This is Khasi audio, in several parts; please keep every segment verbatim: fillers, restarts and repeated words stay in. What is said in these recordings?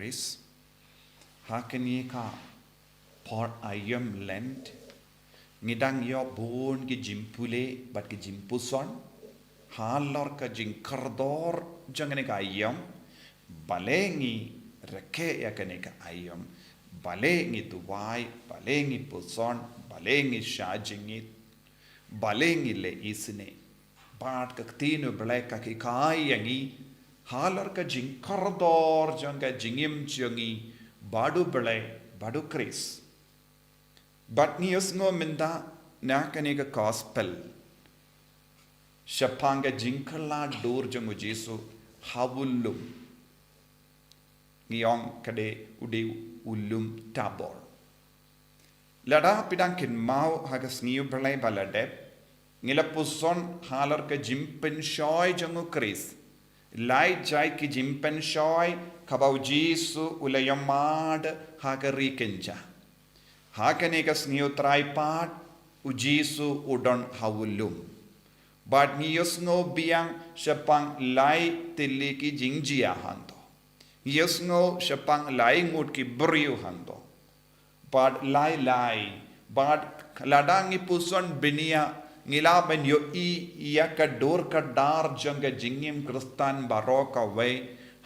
Khrist. Ha kane ka por aïom Lent, ngi dang ïoh bun ki jingpule bad ki jingpuson halor ka jingkordor jong kane ka aïom. Balei ngi rakhe ïa kane ka aïom? Balei ngi duwai? Balei ngi puson? Balei ngi shah jingit? Balei ngi leh isynei? Bad ka ktien U Blei ka hikai ïa ngi halor ka jingkordor jong ka jingim jong ngi bad U Blei bad U Khrist. Bad ngi ïohsngew mynta na kane ka gospel shaphang ka jingkylla dur jong U Jisu ha u lum. Ngi ong ka dei u dei u lum Tabor. Lada phi dang kynmaw ha ka sngi U Blei ba la dep, ngi la puson halor ka jingpynshoi jong U Khrist. Lai jait ki jingpynshoi kaba U Jisu u la ïoh mad ha ka ri kynja. Ha kane ka sngi U Trai pat U Jisu u don ha u lum. Bad ngi ïohsngew biang shaphang lai tylli ki jingjia hangto. Ngi ïohsngew shaphang lai ngut ki briew hangto. Bad lai lai, bad lada ngi puson bniah, ngi lah ban ïohi ïa ka dur ka dar jong ka jingim Khristan baroh kawei.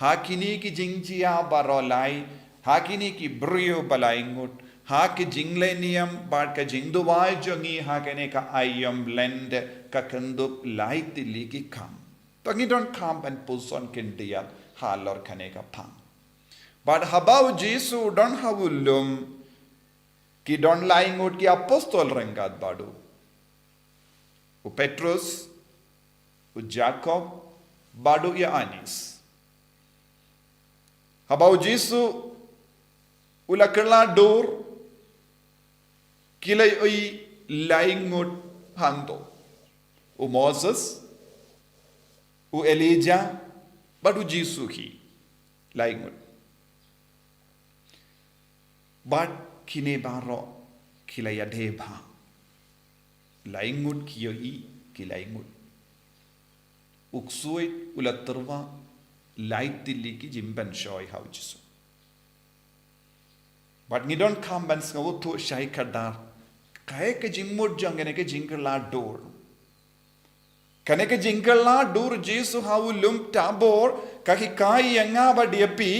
Ha kine ki jingjia baroh lai, ha kine ki briew ba lai ngut, ha ki jingleh niam bad ka jingduwai jong ngi ha kane ka aïom Lent, ka kyndup lai tylli ki kam. To ngi donkam ban puson khyndiat halor kane ka phang. Bad haba U Jisu u don ha u lum, ki don lai ngut ki apostol ryngkat bad u. U Petrus, u Jakob, bad u Ïoannis. Haba U Jisu u la kylla dur, ki la ïohi lai ngut hangto. U Moses, u Elijah, bad U Jisu hi. Lai ngut. Bad kine baroh ki la ïadei bha. Lai ngut ki ïohi, ki lai ngut. U ksuid u la tyrwa lai tylli ki jingpynshoi ha U Jisu. Bad ngi donkam ban sngewthuh shai kdar kaei ka jingmut jong kane ka jingkylla dur. Kane ka jingkylla dur Jisu ha u lum Tabor ka hikai ïa nga bad ïa phi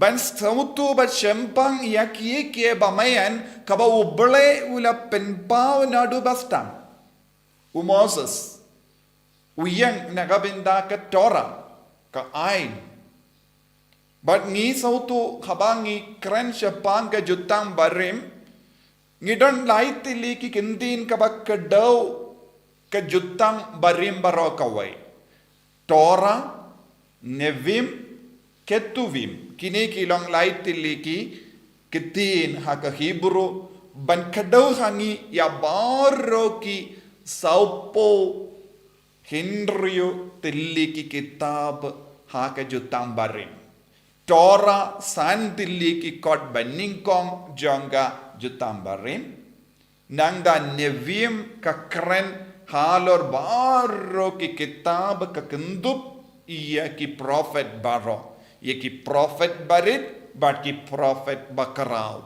ban sngewthuh bad shemphang ïa kiei kiei ba meian kaba U Blei u la pynpaw naduh ba sdang. U Moses u ïeng na ka bynta ka Torah, ka aiñ. Bad ngi sngewthuh haba ngi kren shaphang ka Jutang Barim, ngi don lai tylli ki kyntien kaba kdew ka Jutang Barim baroh kawei. Torah, Nevi'im, Ketuvim. Kine ki long lai tylli ki kyntien ha ka Hebrew ban kdew ha ngi ïa baroh ki sawphew hynriew tylli ki kitab ha ka Jutang Barim. Torah san tylli ki kot banyngkong jong ka Jutang Barim. Nangta Nevi'im ka kren halor baroh ki kitab ka kyndup ïa ki prophet baroh, ïa ki prophet barit bad ki prophet bakhraw.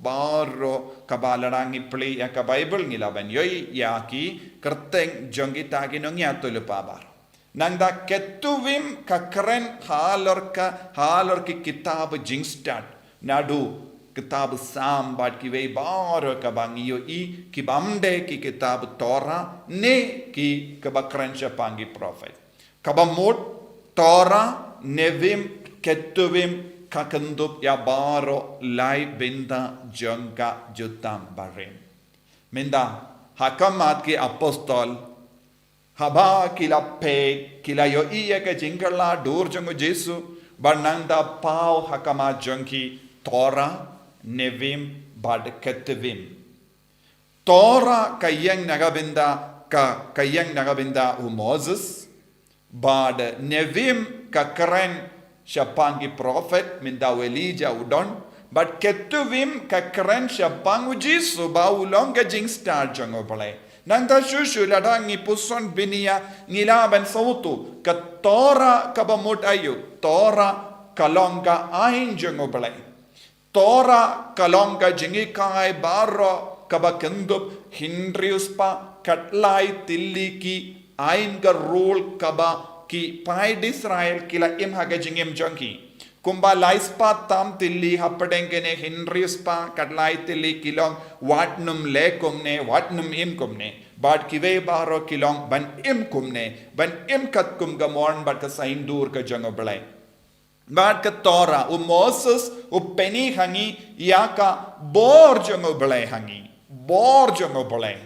Baroh kaba lada ngi plie ïa ka Baibl ngi lah ban ïohi ïa ki kyrteng jong kita ki nongïathuhlypa baroh. Nangta Ketuvim ka kren halor ka, halor ki kitab jingstad. Naduh kitab Salm bad kiwei baroh kaba ngi ïohi ki bym dei ki kitab Torah ne ki kaba kren shaphang ki prophet. Kaba mut Torah, Nevi'im, Ketuvim ka kyndup ïa baroh lai bynta jong ka Jutang Barim. Mynta ha khmat ki apostol, haba ki la peit, ki la ïohi ïa ka jingkylla dur jong U Jisu, bad nangta paw ha khmat jong ki Torah, Nevi'im bad Ketuvim. Torah ka ïeng na ka bynta ka, ka ïeng na ka bynta u Moses, bad Nevi'im ka kren shaphang ki prophet, mynta u Elijah u don, bad Ketuvim ka kren shaphang U Jisu ba u long ka jingstad jong U Blei. Nangta shuh shuh lada ngi puson bniah ngi lah ban sngewthuh ka Torah kaba mut aïu, Torah ka long ka aiñ jong U Blei. Torah ka long ka jinghikai baroh kaba kyndup hynriew spah khatlai tylli ki aiñ ka rule kaba ki paid Israel ki la im ha ka jingim jong ki. Kumba lai spah tam tylli hapdeng kine hynriew spah khatlai tylli ki long wat nym leh kumne, wat nym im kumne. Bad kiwei baroh ki long ban im kumne, ban im katkum ka mon bad ka saiñdur ka jong U Blei. Bad ka Torah, u Moses u pyni ha ngi ïa ka bor jong U Blei ha ngi. Bor jong U Blei.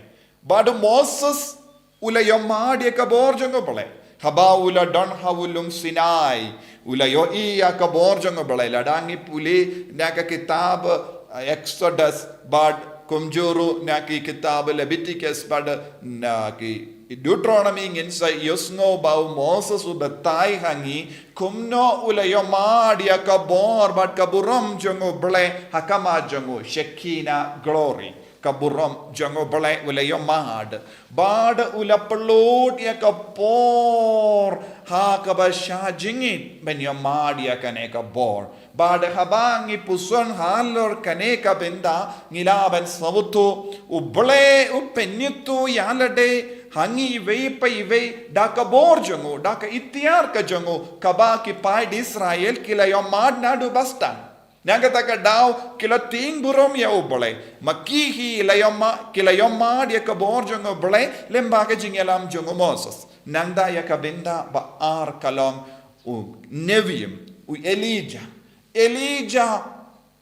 Bad u Moses u la ïohmad ïa ka bor jong U Blei haba u la don ha u lum Sinai. U la ïohi ïa ka bor jong U Blei. Lada ngi pule na ka kitab, eh, Exodus bad kumjuh ruh na ki kitab Leviticus bad na ki Deuteronomy ngin sa ïohsngew ba u Moses u batai ha ngi kumno u la ïohmad ïa ka bor bad ka burom jong U Blei ha khmat jong u, Shekinah glory. Ka burom jong U Blei u la ïohmad. Bad u la pynlut ïa ka por ha kaba shah jingit ban ïohmad ïa kane ka bor. Bad haba ngi puson halor kane ka bynta ngi lah ban sngewthuh U Blei u pynïathuh ïa lade ha ngi iwei pa iwei da ka bor jong u, da ka iktiar ka jong u, kaba ki paid Israel ki la ïohmad naduh ba sdang. Na kata ka daw ki la tieng burom ïa U Blei. Ma ki hi la ïohmad, ki la ïohmad ïa ka bor jong U Blei lyngba ka jingïalam jong u Moses. Nangta ïa ka bynta ba ar ka long u Nevi'im, u Elijah. Elijah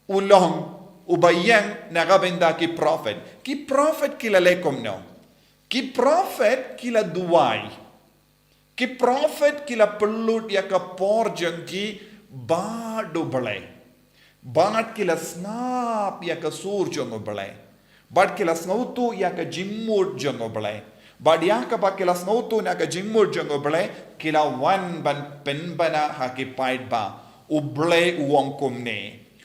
u long uba ïeng na ka bynta ki prophet. Ki prophet ki la leh kumno? Ki prophet ki la duwai. Ki prophet ki la pynlut ïa ka por jong ki bad U Blei. Bad ki la sngap ïa ka sur jong U Blei. Bad ki la sngewthuh ïa ka jingmut jong U Blei. Bad ïa kaba ki la sngewthuh na ka jingmut jong U Blei, ki la wan ban pynbna ha ki paidbah. U Blei u ong kumne.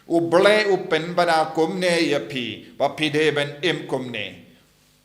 U Blei u pynbna kumne ïa phi, ba phi dei ban im kumne.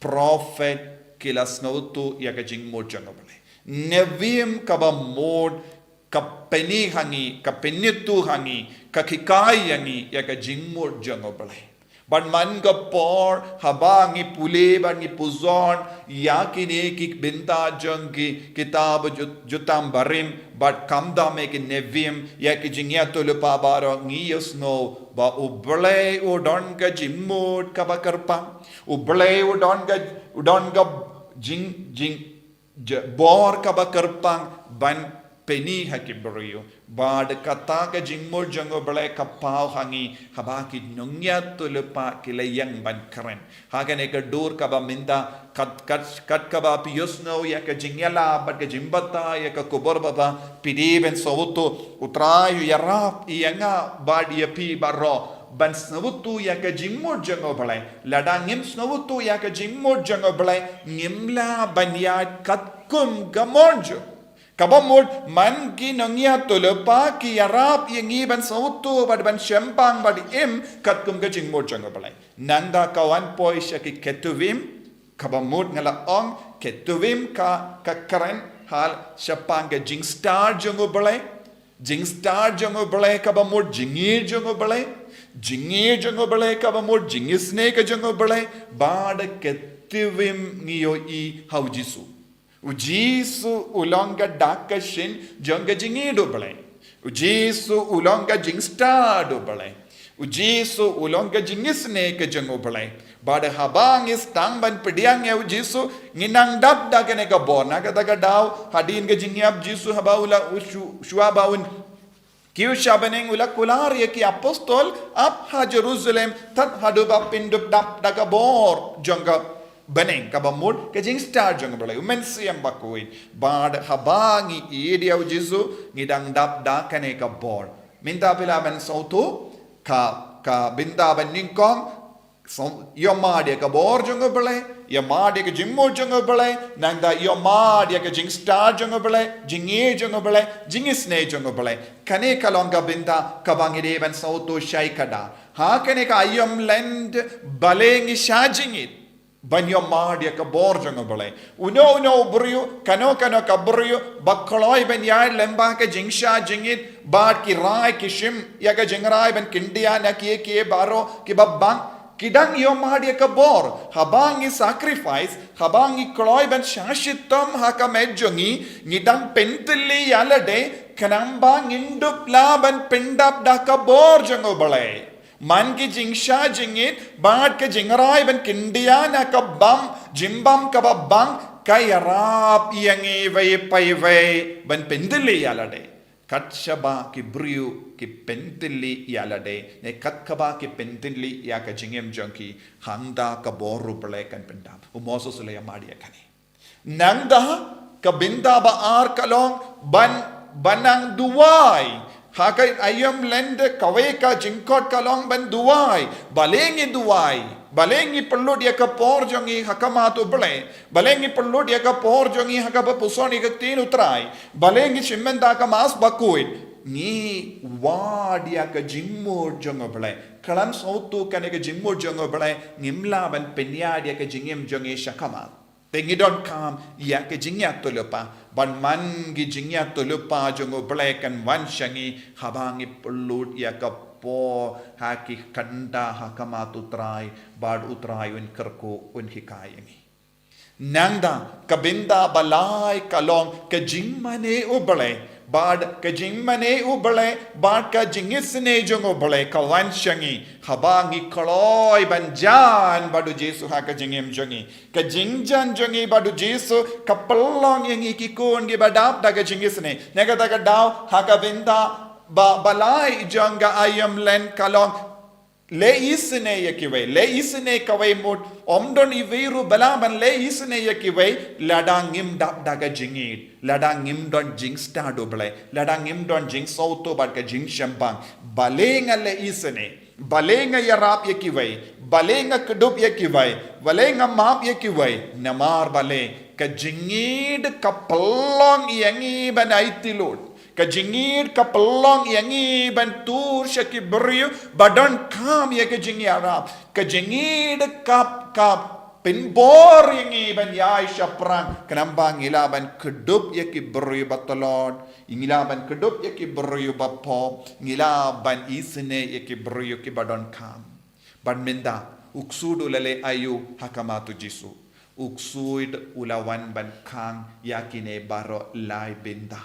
Prophet ki la sngewthuh ïa ka jingmut jong U Blei. Nevi'im kaba mut ka pyni ha ngi, ka pynïathuh ha ngi, ka hikai ïa ngi ïa ka jingmut jong U Blei. Bad man ka por haba ngi pule bad ngi puson ïa kine ki bynta jong ki kitab Ju-, Jutang Barim bad Kamdam ïa ki Nevi'im, ïa ki jingïathuhlypa baroh, ngi ïohsngew ba U Blei u don ka jingmut kaba kyrpang. U Blei u don ka, u don ka jing, jing, ja-, bor kaba kyrpang ban pyni ha ki briew. Bad kata ka jingmut jong U Blei ka paw ha ngi haba ki nongïathuhlypa ki la ïeng ban kren. Ha kane ka dur kaba mynta kat, kat, kat kaba phi ïohsngew ïa ka jingïalap bad ka jingbatai ïa ka khubor baba, phi dei ban sngewthuh U Trai u ïarap ïa nga bad ïa phi baroh ban sngewthuh ïa ka jingmut jong U Blei. Lada ngim sngewthuh ïa ka jingmut jong U Blei, ngim lah ban ïaid katkum ka mon jong u. Kaba mut man ki nongïathuhlypa ki ïarap ïa ngi ban sngewthuh bad ban shemphang bad im katkum ka jingmut jong U Blei. Nangta ka wan poi sha ki Ketuvim, kaba mut nga la ong, Ketuvim ka, ka kren ha shaphang ka jingstad jong U Blei. Jingstad jong U Blei kaba mut jingïeit jong U Blei. Jingïeit jong U Blei kaba mut jingisynei ka jong U Blei. Bad Ketuvim ngi ïohi ha U Jisu. U Jisu u long ka dak ka shin jong ka jingïeit U Blei. U Jisu u long ka jingstad U Blei. U Jisu u long ka jingisynei ka jong U Blei. Bad haba ngi sdang ban pdiang ïa U Jisu, ngi nang dap da kane ka bor. Na kata ka daw, hadien ka jingïap Jisu haba u la u shu-, shuwa ba un kiew sha bneng, u la kular ïa ki apostol, ap ha Jerusalem, tad haduh ba phin dup dap da ka bor jong ka bneng, kaba mut ka jingstad jong U Blei, U Mynsiem Bakhuid. Bad haba ngi ïeit ïa U Jisu, ngi dang dap da kane ka bor. Mynta phi lah ban sngewthuh ka, ka bynta ba nyngkong, sngewthuh, ïohmad ïa ka bor jong U Blei, ïohmad ïa ka jingmut jong U Blei, nangta ïohmad ïa ka jingstad jong U Blei, jingïeit jong U Blei, jingisynei jong U Blei. Kane ka long ka bynta kaba ngi dei ban sngewthuh shai kdar. Ha kane ka aïom lyndet balei ngi shah jingit ban ïohmad ïa ka bor jong U Blei. Uno uno u briew, kano kano ka briew ba kloi ban ïaid lyngba ka jingshah jingit, bad ki rai ki shim ïa ka jingrai ban kyndiah na kiei kiei baroh kiba bang, ki dang ïohmad ïa ka bor. Haba ngi sacrifice, haba ngi kloi ban shah shitom ha ka met jong ngi, ngi dang pyntylli ïa lade, khnang ba ngin dup lah ban pyndap da ka bor jong U Blei. Man ki jingshah jingit bad ka jingrai ban kyndiah na ka bam, jingbam kaba bang, ka ïarap ïa ngi iwei pa iwei ban pyntylli ïa lade. Kat shaba ki briew ki pyntylli ïa lade, ne kat kaba ki pyntylli ïa ka jingim jong ki, hangta ka bor U Blei kan pyndap. U Moses u la ïa mad ïa kane. Nangta ka bynta ba ar ka long ban, ban nang duwai. Ha ka aïom lyndet kawei ka jingkhot ka long ban duwai. Balei ngi duwai? Balei ngi pynlut ïa ka por jong ngi ha khmat U Blei? Balei ngi pynlut ïa ka por jong ngi ha kaba puson ïa ka ktien U Trai? Balei ngi shim bynta ka Mass Bakhuid? Ngi wad ïa ka jingmut jong U Blei. Khlem sngewthuh kane ka jingmut jong U Blei, ngim lah ban pynïaid ïa ka jingim jong ngi sha khmat. Te ngi donkam ïa ka jingïathuhlypa, ban man ki jingïathuhlypa jong U Blei kan wan sha ngi haba ngi pynlut ïa ka por ha ki kynta ha khmat U Trai, bad U Trai un kyrkhu, un hikai ïa ngi. Nangta ka bynta ba lai ka long ka jingmane U Blei, bad ka jingmane U Blei bad ka jingisynei jong U Blei ka wan sha ngi haba ngi kloi ban jan bad U Jisu ha ka jingim jong ngi. Ka jingjan jong ngi bad U Jisu ka pynlong ïa ngi ki khun kiba dap da ka jingisynei. Na kata ka daw ha ka bynta ba, ba lai jong ka aïom lyndet ka long, leh isynei ïa kiwei, leh isynei kawei mut, ym don iwei ruh ba lah ban leh isynei ïa kiwei, lada ngim dap da ka jingïeit, lada ngim don jingstad U Blei, lada ngim don jingsngewthuh bad ka jingshemphang. Balei nga leh isynei? Balei nga ïarap ïa kiwei? Balei nga kdup ïa kiwei? Balei nga map ïa kiwei? Namar balei? Ka jingïeit ka pynlong ïa ngi ban aiti lut. Ka jingïeit ka pynlong ïa ngi ban tur sha ki briew ba donkam ïa ka jingïarap. Ka jingïeit ka, ka pynbor ïa ngi ban ïaid shaphrang, khnang ba ngi lah ban kdup ïa ki briew ba tlot, ngi lah ban kdup ïa ki briew ba pop, ngi lah ban isynei ïa ki briew kiba donkam. Bad mynta, u ksuid u la leh aïu ha khmat U Jisu? U ksuid u la wan ban khang ïa kine baroh lai bynta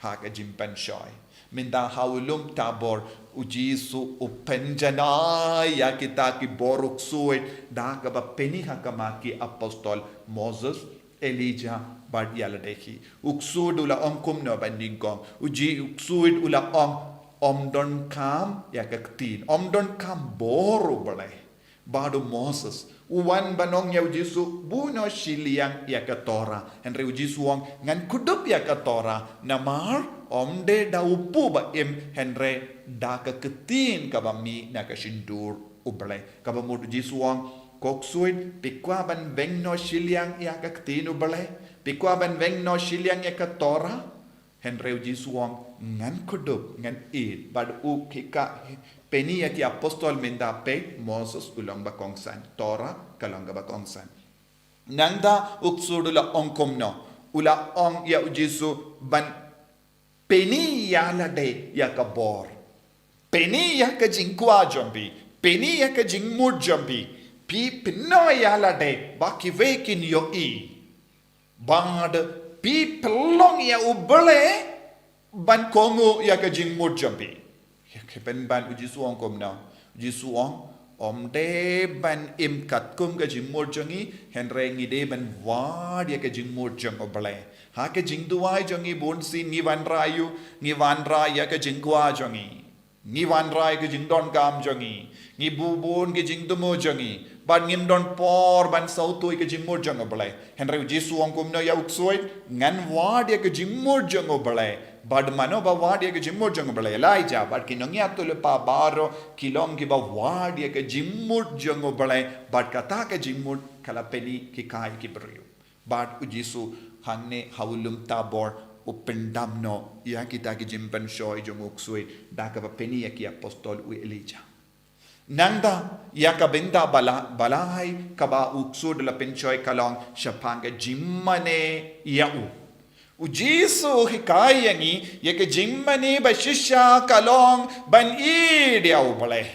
ha ka jingpynshoi. Mynta ha u lum Tabor, U Jisu u pynjanai ïa kita ki bor u ksuid da kaba pyni ha khmat ki apostol Moses, Elijah bad ïa lade hi. U ksuid u la ong kumno ban nyngkong? U Ji-, u ksuid u la ong, ym donkam ïa ka ktien, ym donkam bor U Blei. Bad u Moses u wan ban ong ïa U Jisu, buh noh shiliang ïa ka Torah. Hynrei U Jisu u ong, ngan kdup ïa ka Torah, namar ym dei da u pop ba im, hynrei da ka ktien kaba mih na ka shyntur U Blei. Kaba mut U Jisu u ong, ko ksuid, phi kwah ban weng noh shiliang ïa ka ktien U Blei? Phi kwah ban weng noh shiliang ïa ka Torah? Hynrei U Jisu u ong, ngan kdup, ngan ïeit. Bad u khie ka pyni ïa ki apostol mynta, peit, Moses u long ba kongsan, Torah ka long kaba kongsan. Nangta u ksuid u la ong kumno? U la ong ïa U Jisu ban pyni ïa lade ïa ka bor. Pyni ïa ka jingkwah jong phi, pyni ïa ka jingmut jong phi. Phi pynnoh ïa lade ba kiwei kin ïohi. Bad phi pynlong ïa U Blei ban kohnguh ïa ka jingmut jong phi. Ïa ka pynban U Jisu u ong kumno? U Jisu u ong, ym dei ban im katkum ka jingmut jong ngi, hynrei ngi dei ban wad ïa ka jingmut jong U Blei. Ha ka jingduwai jong ngi bunsien ngi wanrah aïu? Ngi wanrah ïa ka jingkwah jong ngi. Ngi wanrah ïa ka jingdonkam jong ngi. Ngi buh bun ki jingthmu jong ngi. Bad ngim don por ban sngewthuh ïa ka jingmut jong U Blei. Hynrei U Jisu u ong kumno ïa u ksuid? Ngan wad ïa ka jingmut jong U Blei. Bad mano ba wad ïa ka jingmut jong U Blei? Elijah bad ki nongïathuhlypa baroh ki long kiba wad ïa ka jingmut jong U Blei. Bad kata ka jingmut ka la pyni ki kai ki briew. Bad U Jisu hangne ha u lum Tabor u pyndam noh ïa kita ki jingpynshoi jong u ksuid da kaba pyni ïa ki apostol, u Elijah. Nangta ïa ka bynta ba la, ba lai kaba u ksuid u la pynshoi ka long shaphang ka jingmane ïa u. U Jisu u hikai ïa ngi, ïa ka jingmane ba shisha ka long ban ïeit ïa U Blei,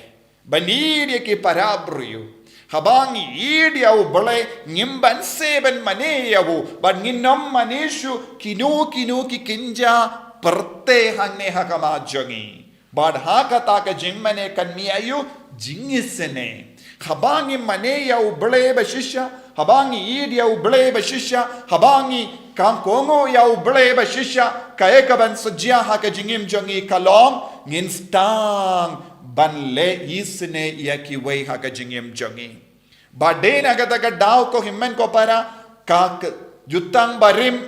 ban ïeit ïa ki para briew. Haba ngi ïeit ïa U Blei, ngim banse ban mane ïa u, bad ngin ym mane shuh kino kino ki kynja pyrthei hangne ha khmat jong ngi. Bad ha kata ka jingmane kan mih aïu? Jingisynei. Haba ngi mane ïa U Blei ba shisha, haba ngi ïeit ïa U Blei ba shisha, haba ngi kang kohnguh ïa U Blei ba shisha, kaei kaban sa jia ha ka jingim jong ngi ka long, ngin sdang ban leh isynei ïa kiwei ha ka jingim jong ngi. Bad dei na kata ka daw, ko hynmen ko para, ka, ka jutang barim,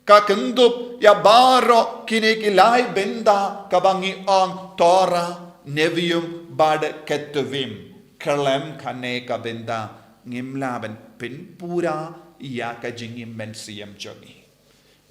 ka kynthup ïa baroh kine ki lai bynta kaba ngi ong Torah, Nevi'im bad Ketuvim. Khlem kane ka bynta ngim lah ban pynpura ïa ka jingim mynsiem jong ngi.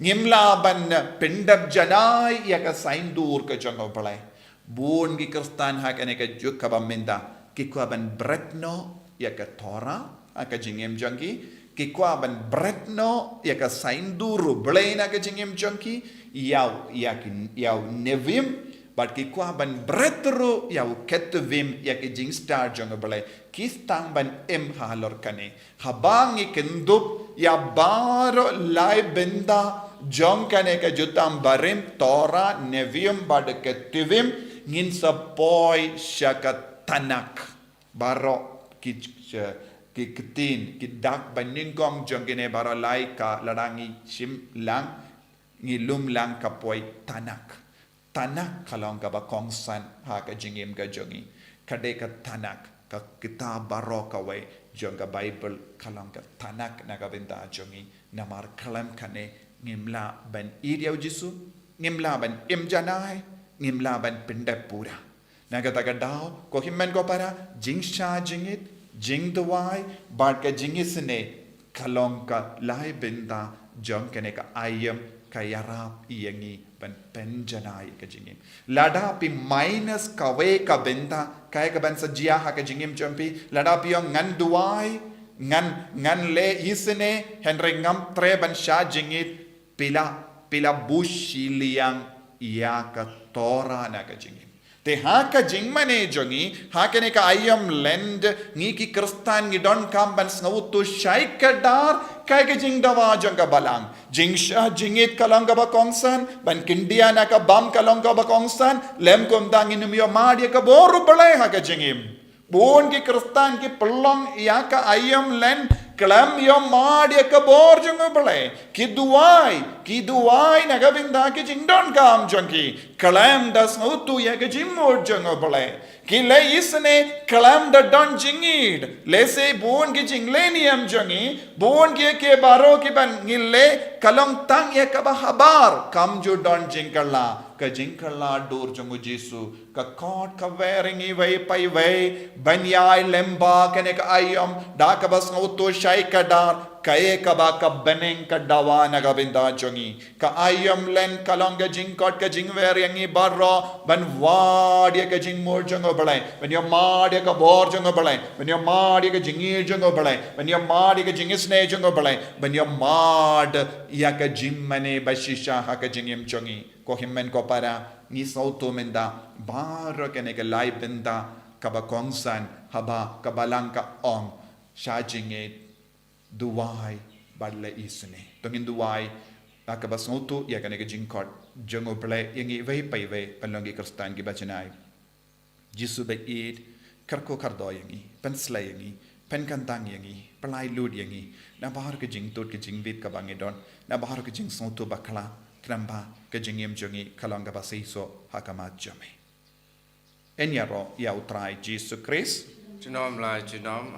Ngim lah ban pyndep janai ïa ka saiñdur ka jong U Blei. Bun ki Khristan ha kane ka juk kaba mynta ki kwah ban bret noh ïa ka Torah ha ka jingim jong ki, ki kwah ban bret noh ïa ka saiñdur U Blei na ka jingim jong ki, ïa u, ïa ki, ïa u Nevi'im, bad ki kwah ban bret ruh ïa u Ketuvim, ïa ki jingstad jong U Blei. Ki sdang ban im halor kane. Haba ngi kynthup ïa baroh lai bynta jong kane ka jutang barim, Torah, Nevi'im bad Ketuvim, ngin sa poi sha ka Tanakh. Baroh ki, ki ktien, ki dak ba nyngkong jong kine baroh lai ka, lada ngi shim lang, ngi lum lang, ka poi Tanakh. Tanakh ka long kaba kongsan ha ka jingim ka jong ngi. Ka dei ka Tanakh, ka kitab baroh kawei jong ka Baibl ka long ka Tanakh na ka bynta jong ngi. Namar khlem kane ngim lah ban ïeit ïa U Jisu, ngim lah ban im janai, ngim lah ban pyndep pura. Na kata ka daw, ko hynmen ko para, jingshah jingit, jingduwai bad ka jingisynei ka long ka lai bynta jong kane ka aïom ka ïarap ïa ngi ban pynjanai ïa ka jingim. Lada phi minus kawei ka bynta, kaei kaban sa jia ha ka jingim jong phi? Lada phi ong ngan duwai, ngan, ngan leh isynei, hynrei ngam treh ban shah jingit, phi la, phi la buh shiliang ïa ka Torah na ka jingim. Te ha ka jingmane jong ngi ha kane ka aïom Lent, ngi ki Khristan ngi donkam ban sngewthuh shai kdar kaei ka jingdawa jong ka Balang. Jingshah jingit ka long kaba kongsan, ban kyndiah na ka bam ka long kaba kongsan, lym kumta ngin ym ïohmad ïa ka bor U Blei ha ka jingim. Bun ki Khristan ki pynlong ïa ka aïom Lent khlem ïohmad ïa ka bor jong U Blei. Ki duwai, ki duwai na ka bynta ki jingdonkam jong ki khlem da sngewthuh ïa ka jingmut jong U Blei. Ki leh isynei khlem da don jingïeit. Lehse bun ki jingleh niam jong ngi, bun kiei kiei baroh kiban ngi leh ka long tang ïa kaba habar, kam ju don jingkylla. Ka jingkylla dur jong U Jisu ka khot ka wer ïa ngi iwei pa iwei ban ïai lem bad kane ka aïom da kaba sngewthuh shai kdar kaei kaba ka bneng ka dawa na ka bynta jong ngi. Ka aïom Lent ka long ka jingkhot ka jingwer ïa ngi baroh ban wad ïa ka jingmut jong U Blei, ban ïohmad ïa ka bor jong U Blei, ban ïohmad ïa ka jingïeit jong U Blei, ban ïohmad ïa ka jingisynei jong U Blei, ban ïohmad ïa ka jingmane ba shisha ha ka jingim jong ngi. Ko hynmen ko para, ngi sngewthuh mynta baroh kane ka lai bynta kaba kongsan haba ka Balang ka ong shah jingit, duwai bad leh isynei. To ngin duwai da kaba sngewthuh ïa kane ka jingkhot jong U Blei ïa ngi iwei pa iwei ban long ki Khristan kiba janai. Jisu ba ïeit, kyrkhu kyrdoh ïa ngi, pynslei ïa ngi, pynkyntang ïa ngi, pynlait lut ïa ngi na baroh ka jingtud ka jingbit kaba ngi don, na baroh ka jingsngewthuh bakla, khnang ba ka jingim jong ngi ka long kaba seisoh ha khmat jong me. Yn ïaroh ïa U Trai Jisu Khrist. Junom la junom.